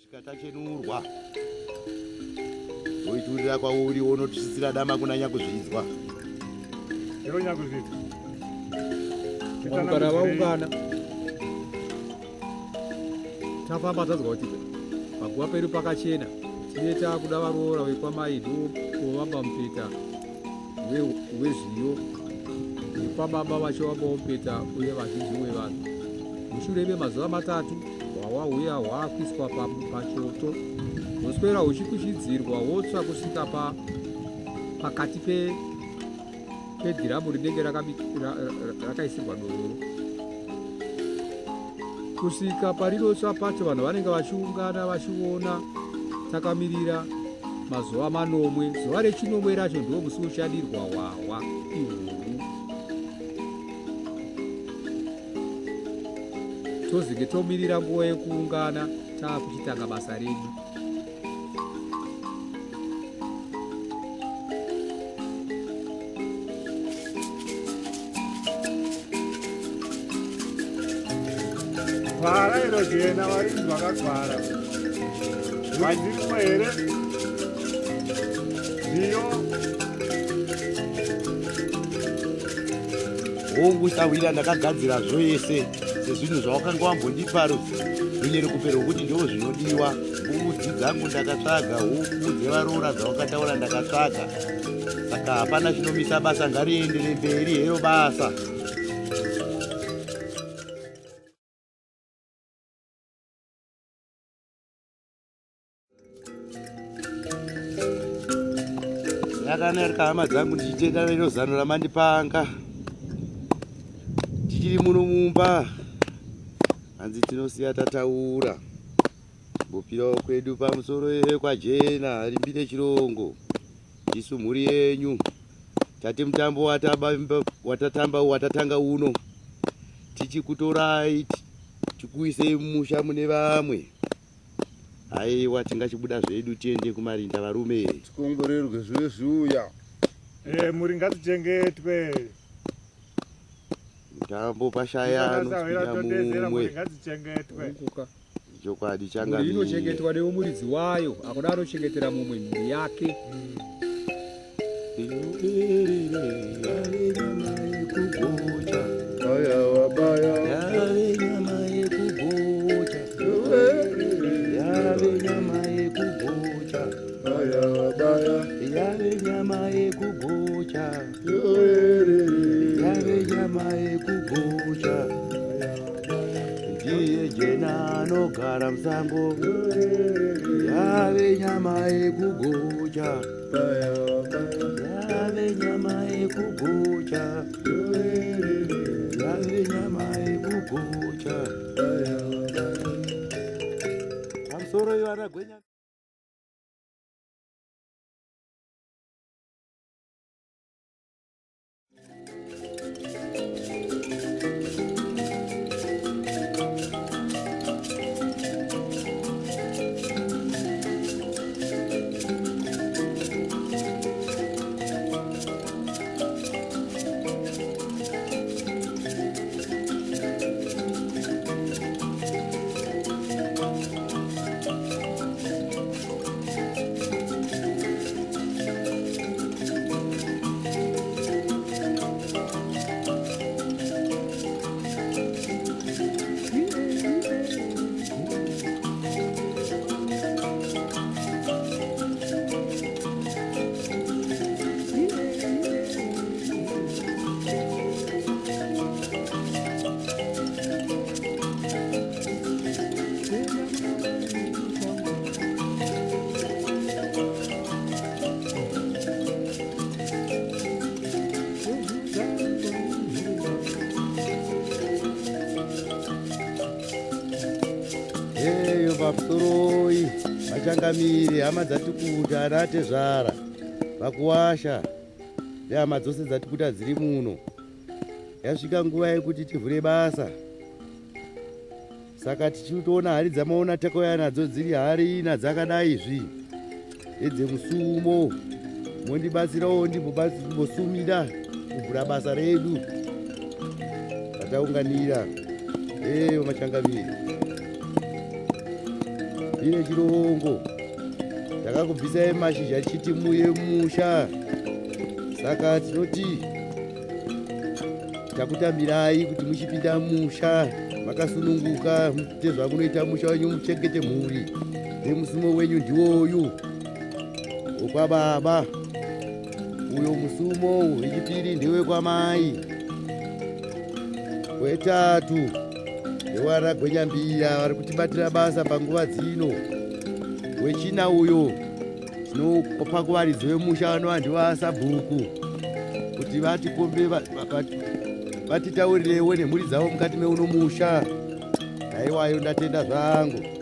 Kusvika tachenurwa toiturira kwauri wonotisisira dama kuna nyakuzvidzwa. Iro nyakuzvidzwa. Vanhu kana vaungana tafamba tazwa kuti paguva pedu pakachena tine takuda varoora vekwamai ndovamba mupeta wezviyo vekwababa vachivambawo mupeta uye vazhinji wevanhu mushure memazuva matatu hwawa huya hwakuiswa pachoto hwoswera huchikushidzirwa wotsva kusvika pa pakati pedhiramu rinenge rakaisirwa doro kusvika parinotsva pacho vanhu vanenge vachiungana vachiona takamirira mazuva manomwe zuva rechinomwe racho ndiwo musi uchadirwa hwahwa ihuru tozenge tomirira nguva yekuungana taakuchitanga basa redu Gwara iro jena varinzi vakagwara vadzirimo here ndiyo Hongu sahwira ndakagadzira zvese sezvinhu zvawakanga wambondipa runyerekupe rwekuti ndiwo zvinodiwa. Mbudzi dzangu ndakatsvaga, huku dzevaroora dzawakataura ndakatsvaga. Saka hapana chinomisa basa ngariendere mberi hero basa. Yakanaka hama dzangu ndichitenda nero zano ramandipanga. Tichiri muno mumba hanzi tinosiya tataura. Mbopirawo kwedu pamusoro kwajena rimbi nechirongo. Ndisu mhuri yenyu. Tati mutambo watatamba watatanga uno tichikutorai tikuisei mumusha mune vamwe. Haiwa tingachibuda zvedu tiende kumarinda varume. Tikomborerwe zvive zviuya. Eh, mhuri ngadzichengetwe. Mutambo pashaya anopinda mumwe. Ngadzichengetwe. Chokwadi changamire. Mhuri inochengetwa neumuridzi wayo, hakuna anochengetera mumwe mhuri yake. Yave nyama yekugocha. Baya wabaya. Yave nyama yekugocha. Yave nyama yekugocha. Baya wabaya. Yave nyama yekugocha. Yave nyama yekugocha. Ndiye jena anogara musango. Yave nyama yekugocha. Yave nyama yekugocha. Yave nyama yekugocha. Pamusoro ivana gwenya. Heyo pamusoroi vachangamire hama dzatikuta ana atezvara vakuwasha nehama dzose dzatikuta dziri muno. Yasvika nguva yekuti tivhure basa. Saka tichitoona hari dzamaona takauya nadzo dziri hari ina dzakadai izvi edzemusumo mondibatsirawo ndimbosumira kuvhura basa redu rataunganira. Eyo machangamire. Mabhire chirongo takakubvisai mashizha tichiti muye musha saka tinoti takutamirai kuti muchipinda musha makasununguka muite zvamunoita musha wenyu muchengete mhuri nemusumo wenyu ndiwoyu wekwababa uyo musumo wechipiri ndewekwamai wetatu ndewana gwenyambiya vari kutibatira basa panguva dzino wechina uyo tinopa kuvaridzi vemusha vanova ndivasabhuku kuti vatikombe vatitaurirewo nemhuri dzavo mukati meuno musha naiwayo ndatenda zvangu.